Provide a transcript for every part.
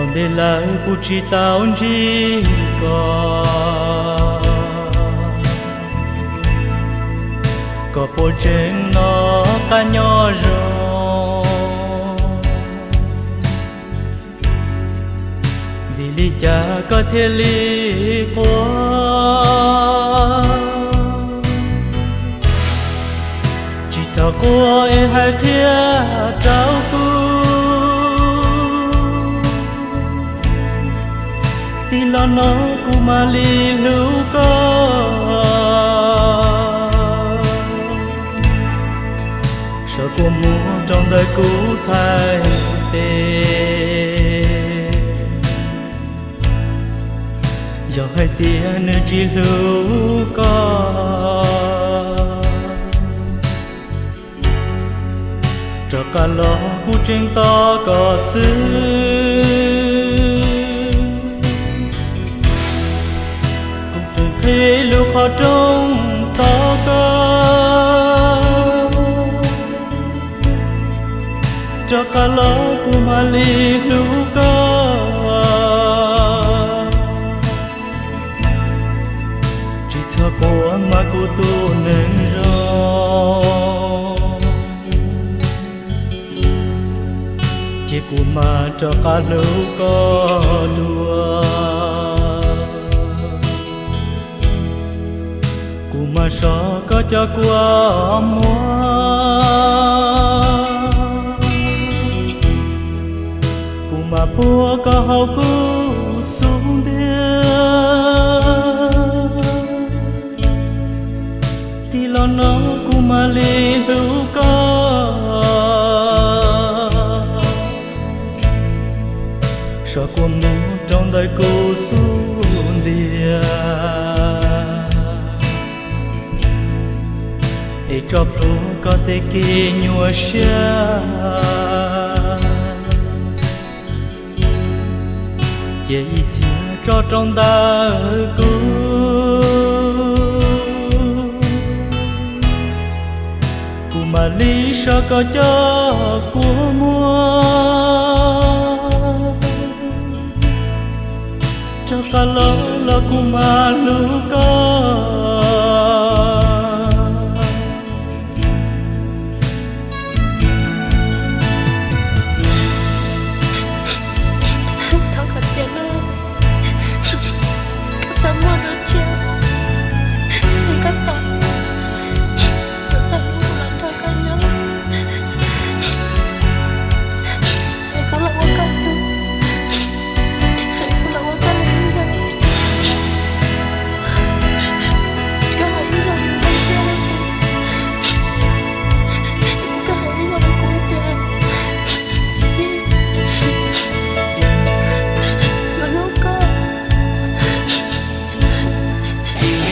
Ntev lawm kuv tsis tau ntsib koj, koj puas tseem noj qab nyob zoo? Vim li cas koj thiaj li quaj? Tsis txhob quaj es hais qhia rau kuv, tij laug, no kuv mam li hlub koj. Xyov kua muag rau ntawm kuv txhais tes, yog hais tias nws tsis hlub koj, rov qab los kuv tseem tos koj xwb. Kuv tseem qhib lub qhov rooj tos koj, rov qab los kuv mam li hlub koj. Tsis txhob quaj mas kuv tus neeg zoo, ces kuv mam rov qab hlub koj dua. Kuv mam soj koj cov kua muag, kuv mam puag koj hauv kuv xub ntiag. Tij laug, no kuv mam li hlub koj. Xyov kua muag rau ntawm kuv xub ntiag, es tso plhuav koj tej kev nyuaj siab, cia ib txhia tso rau ntawm kuv. Kuv mam li soj koj cov kua muag, rov qab los los kuv mam hlub koj. Thov kom tias no, koj txhob muaj dua tshiab, es koj tau, koj txhob muaj los nrog koj nyob, es koj los ua koj tug, es kuv los ua koj ib zaug, koj hais ib zaug koj siab, koj hais ib zaug rau kuv tias, los hlub koj.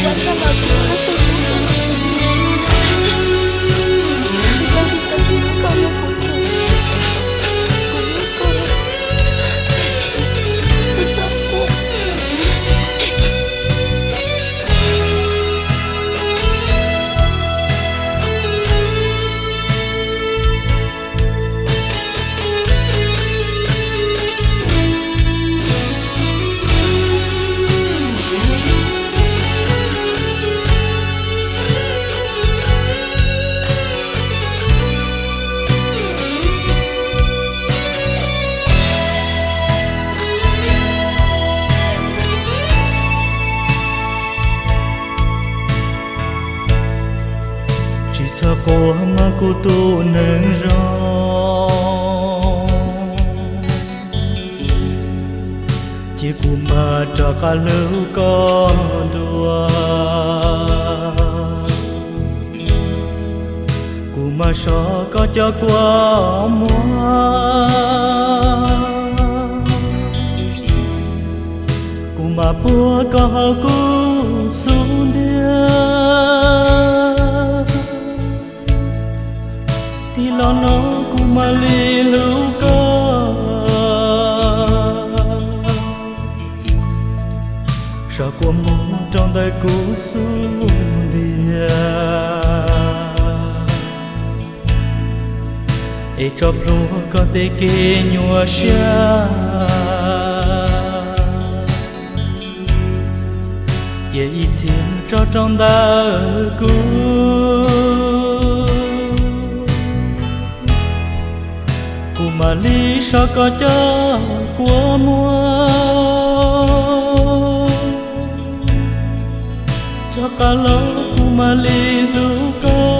Yog koj los tsis muaj leej twg hlub koj li, tab sis, tab sis koj yog kuv tus, kuv hlub koj, koj txhob quaj. Tsis txhob quaj mas kuv tus neeg zoo, cia kuv mam rov qab hlub koj dua. Kuv mam soj koj cov kua muag, kuv mam puag koj hauv kuv xub ntiag. Tij laug, no kuv mam li hlub koj, soj kua muag rau ntawm kuv xub ntiag, es tso plhuav koj tej kev nyuaj siab. Cia ib txhia tso rau ntawm kuv, kuv mam li so koj cov kua muag. Rov qab los kuv mam li hlub koj